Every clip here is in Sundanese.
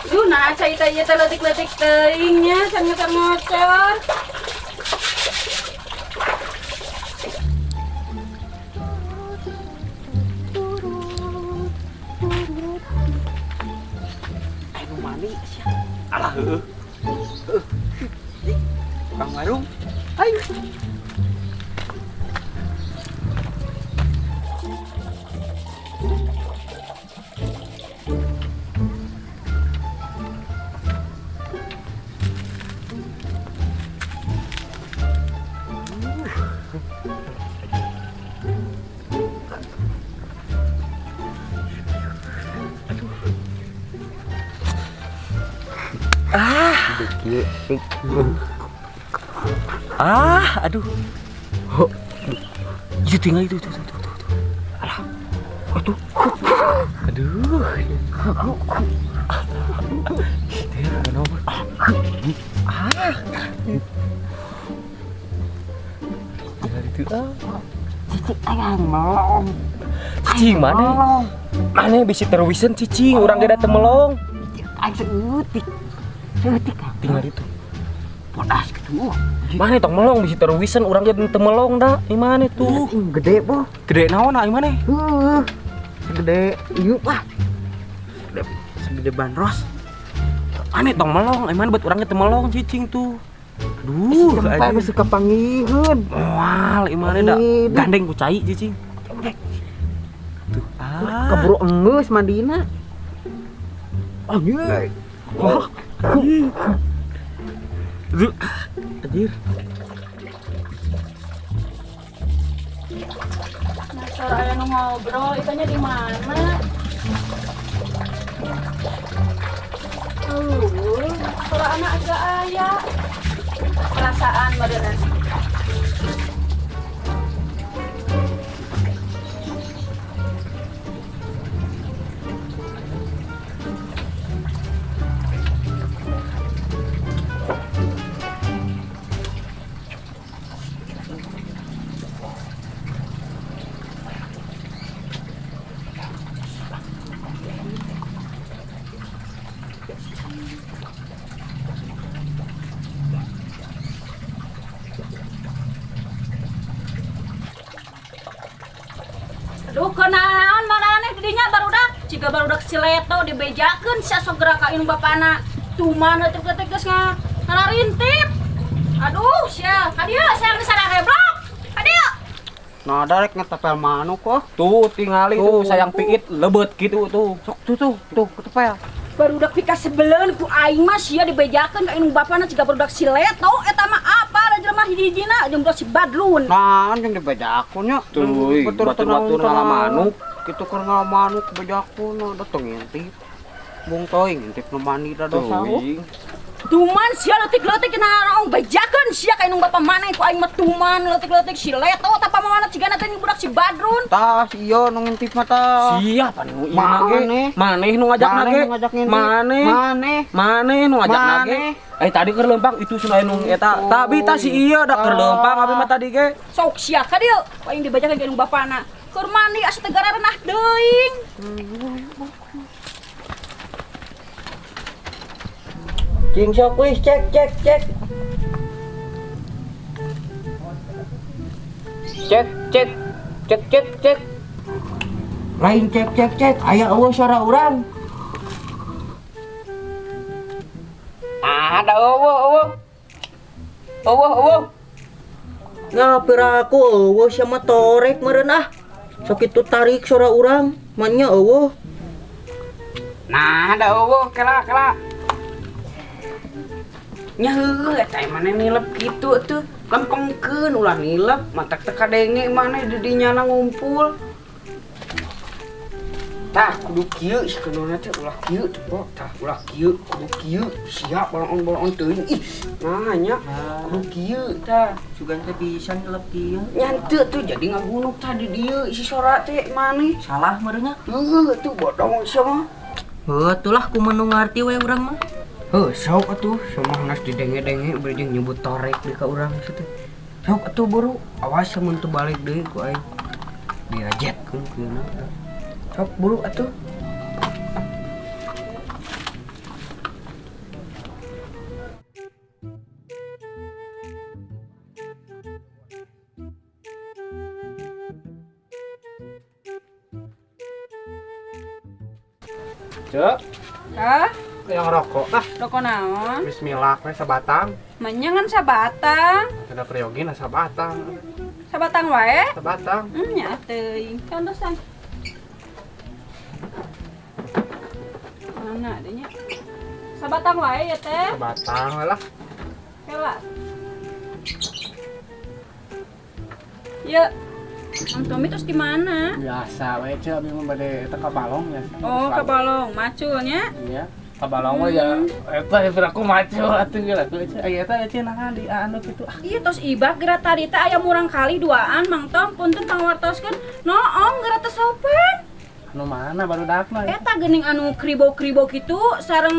Duh, nah cai teh ieu teh leutik-leutik teuing nya can ngocor-ngocor. Ayo nu mandi sia. Alah heueuh. Heueuh. Tukang warung. Ayo. Ah, aduh. Oh. Itu tinggal itu tuh. Alah. Aduh. Aduh. Dia kenapa? Ah. Tinggal itu ah. Cicing ayang melong. Cicing mana? Mana bisa terwisen cicing, urang ge da teu melong. Aing seutik. Seutik tinggal itu. Bodas gitu. Mana tong melong bisi terwisen urang ge teu melong da. Di mana tuh? Gede po. Gede naon ah mana? Heeh. Segede ieu lah. Gede segede bandros. Mana tong melong? Ai mana buat urang ge teu melong cicing tuh. Aduh, sampai geus kapangiheun. Moal ieu mana da. Gandeng ku cai cicing. Tuh, ah. Keburu enggeus mandina. Anjir. Wah. Aduh, anjir. Nah, suara aya nu ngobrol, itanya di mana? Suara anak agak aya. Perasaan badanna. Aduh, kenaon maraneh didinya barudak, ciga barudak si Leto dibejakeun sia sok gerak ka indung bapana. Tuman leutik-leutik geus ngararintip. Aduh, sia, ka dieu sia geus sareblok. Ka dieu. Nah, darek ngetepel manuk kok. Tuh tingali tuh sayang piit lebet gitu tuh. Sok tuh tuh ketepel. Barudak pika sebeleun ku aing mah sia dibejakeun ka indung bapana ciga barudak si Leto eta mah apa da jelema hiji-hijina jeung budak si Badlun. Nah, jeung dibejakeun nya. Tuh, batur-batur ngalamanuk. Kitu keur ngalamanuk bejakeun da teu ngintip. Bung teuing ngintip nu mandi da dosa. Tuman sia leutik-leutik naon bejakeun sia ka indung bapa maneh ku aing mah tuman leutik-leutik si Leto tapa mamana cigana teh budak si Badrun. Tah ieu nu ngintip mah tah. Siapa nu ieu ge? Maneh nu ngajak nage? Maneh. Maneh nu ngajak nage? Eh tadi keur leumpang itu cenah nu eta. Tapi tah si ieu da keur leumpang abi mah tadi ge. Sok sia ka dieu ku aing dibejakeun ka indung bapana. Keur mandi asa teu gararenah teuing. Cing sok wis cek cek cek. Cek cek cek cek cek. Lain cek cek cek aya eueuh suara urang. Ah, ada eueuh eueuh. Eueuh eueuh. Ngapira aku eueuh sama torek meureun ah. Sok kitu tarik suara urang, manya eueuh. Nah, ada eueuh kela kela. Nya heueuh eta maneh nilep kitu tuh. Lempengkeun ulah nilep, matak teu kadenge maneh di dinya ngumpul. Tah kudu kieu sakeunana teh ulah kieu teh po. Tah ulah kieu, kudu kieu, siap bolon-bolon teuing. Ih, nah nya kudu kieu tah. Sugan teh bisa nilep kieu. Nya henteu tuh jadi ngagunuk tah di dieu si sora teh maneh. Salah meureun nya. Heueuh tuh bodong sia mah. Heuh tulah kumaha nu ngarti we urang mah. Heuh, sok atuh, sama geus didenge-denge bari jeung nyebut torek deui ka urang teh. Sok atuh buru, awas mun teu balik deui ku aing. Diajetkeun kueuna. Sok buru atuh. Cek. Hah? Yang rokok tah. Rokok naon? Bismillah we sabatang. Menyangan sabatang. Ada priogina sabatang. Sabatang wae? Sabatang. Nya teuing. Contosan. Mana adanya? Sabatang wae ya teh. Sabatang lah. Kela. Ya. Mang Tommy terus di mana? Biasa we ceu abi mah bade eta ka balong ya. Oh, ka balong, maculnya? Iya. Ka balong mah ya eta aku macul atuh geus atuh ceu. Aya eta ceu naha di anu kitu. Iya tos ibak geura tadi teh aya murang kali duaan Mang Tom punten pangwartoskeun. Noong geura teh sopan. Anu mana barudakna? Eta geuning anu kribo-kribo kitu sareng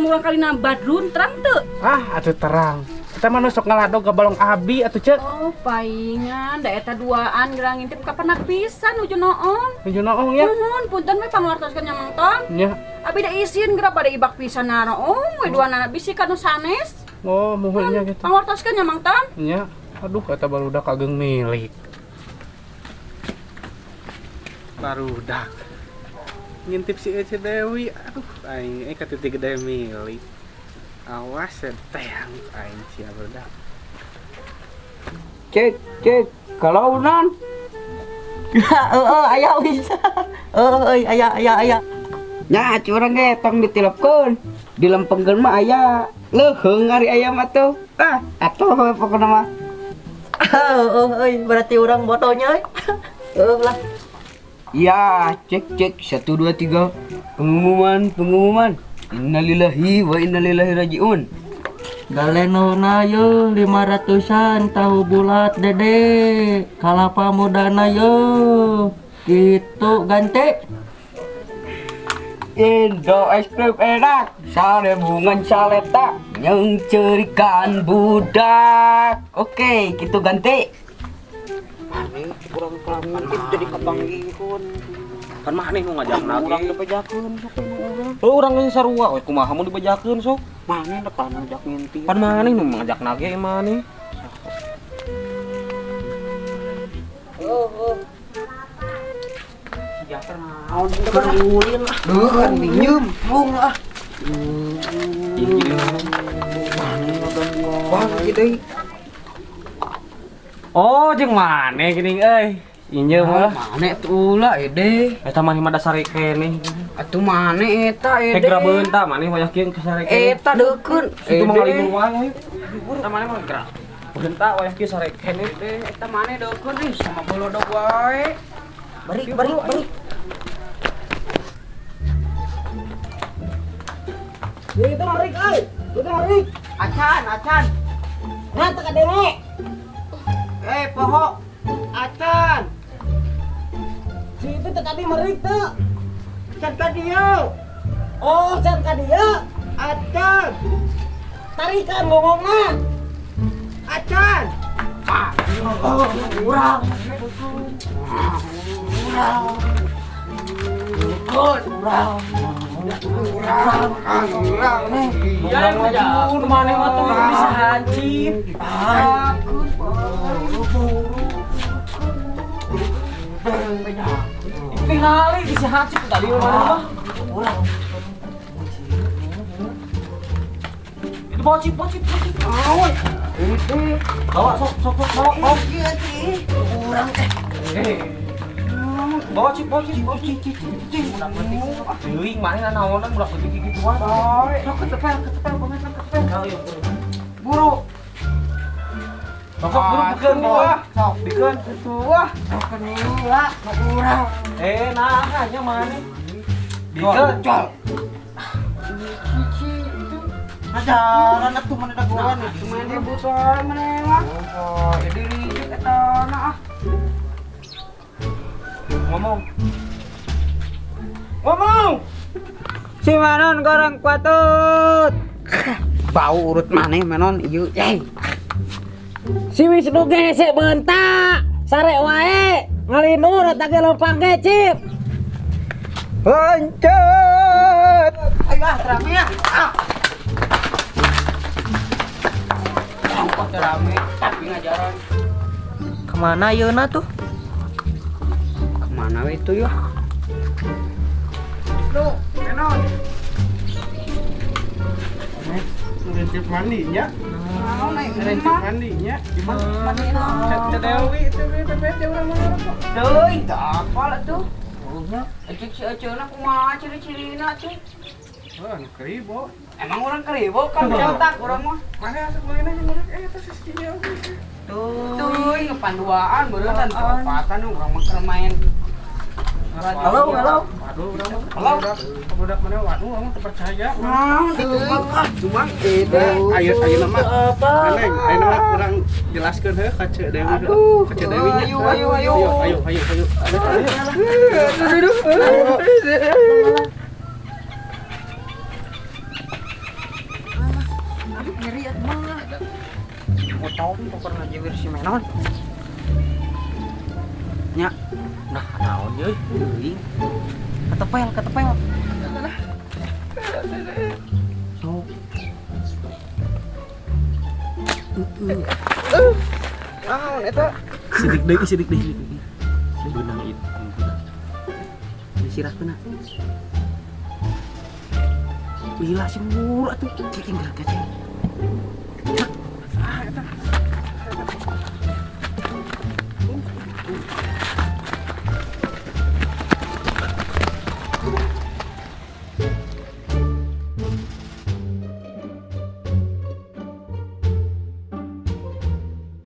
murang kalina Badrun terang teu? Ah, atuh terang. Kita mah sok ngaladog ka balong abi atuh ceu. Oh, paingan da eta duaan geura ngintip kapenak pisan nuju noong. Nuju noong ya. Nuhun, punten we pangwartoskeun nya Mang Tom. Nya. Abi da isin geura pada ibak pisan naroong we duanana bisi ka nu sanes. Oh, muhun nya kitu. Pangwartoskeun nya Mang Tom. Nya. Aduh, eta barudak kageng milik. Barudak. Ngintip si Ece Dewi. Aduh, aing katitik gede milik. Awas teang aing sia barudak. Cek, cek, kalau nan. Heeh, aya wis. Heeh, aya aya aya. Nya curang ge tong ditilepkeun. Dilempengkeun mah aya. Leuheung ari aya mah tuh. Ah, atuh pokona mah. Heeh, euy, berarti urang bodohnya euy. Heeh lah. Ya, cek cek 1 2 3. Pengumuman, pengumuman. Innalillahi wa inna ilaihi rajiun. Galenona ye 500-an tahu bulat dede. Kalapa mudana ye. Gitu ganti. Indo es krim enak, sarebungan saleta yang cerikan budak. Oke, gitu ganti. Aneh, kurang kelamin jadi kepanggihun. Kan maneh nu ngajak lagi. Urang dibejakeun sok nu urang. Heuh urang geus sarua we kumaha mun dibejakeun sok. Maneh depan ngajak ngintip. Pan maneh nu ngajak nage maneh. Heuh. Sia teh naon ulin ah. Heuh minjem mung ah. Maneh ngagangguan. Wah, kieu. Oh, jeung maneh geuning euy. Injeum mah. Maneh tuh ulah ede. Eta maneh mah dasar keneh. Atuh maneh eta ede. Hek beunta maneh wayah kieu sare keneh. Eta deukeun. Itu mah ngalimur wae. Eta maneh mah gerak. Beunta wayah kieu sare keneh. Eta maneh deukeun ih sama bolodog wae. Bari bari bari. Itu marik euy. Itu marik. Acan, acan. Nah teu kadenge. Poho acan. Si itu tadi merik teu. Can ka dieu. Oh, can ka dieu. Acan. Tarikan ngomongna. Acan. Ah, oh, urang. Urang. Urang. Urang. Urang. Ya, maju maneh mah tuh bisa hancip. Ah. Tingali bisa hancip tadi mana mah. Urang. Itu bawa cip, bawa cip, bawa cip. Awan. Itu bawa sok sok sok bawa bawa. Urang teh. Bawa cip, bawa cip, bawa cip, cip, cip. Budak penting. Teuing maneh naonan budak penting gituan. Sok ketepel, ketepel, banget ketepel. Ayo. Buru. Sok buru bikeun wah. Sok bikeun. Wah, sok kenula, sok urang. Nah hanya maneh. Bikeun. Col. Cici itu. Ngajaran atuh maneh dagoan itu maneh ribut wae maneh mah. Oh, jadi ribut eta na ah. Ngomong. Ngomong. Si Manon goreng patut. Bau urut maneh Manon ieu. Si Wisnu gesek bentak, sare wae, ngalinur eta ge lempang ge cip. Loncat. Ayo ah rame ah. Ah. Ongkoh rame tapi ngajaran. Kemana yeuna tuh? Kemana we itu ya? Lu. Menon. Ngintip mandinya. Naon ai Ngintip mandinya. Di mana? Ceu Dewi itu bete urang mah ngarokok. Teuing teu apal atuh. Ecek si Eceuna kumaha ciri-cirina tuh? Oh, anu keribo. Emang orang keribo kan cetak urang mah. Mana asup meulina jeung urang eta si Dewi. Teuing ngepanduaan beureun tepatan urang mah keur main. Halo, halo. Waduh, urang mah. Halo. Budak mana waduh urang mah teu percaya. Naon teuing ah cuma gitu. Ayo ayeuna mah. Neng, ayeuna mah urang jelaskeun heuh ka Ceu Dewi. Aduh. Ka Ceu Dewi nya. Ayo ayo ayo. Ayo ayo ayo. Aduh aduh. Aduh ngeri atuh mah. Potong pokokna jiwir si Menon. Nya. Nah, naon euy? Teuing. Ketepel, ketepel. Sok. Naon eta? Sidik deui, sidik deui, sidik deui. Beunang itu. Disirahkeun. Gila sih murah tuh. Cicing gerak kaceng.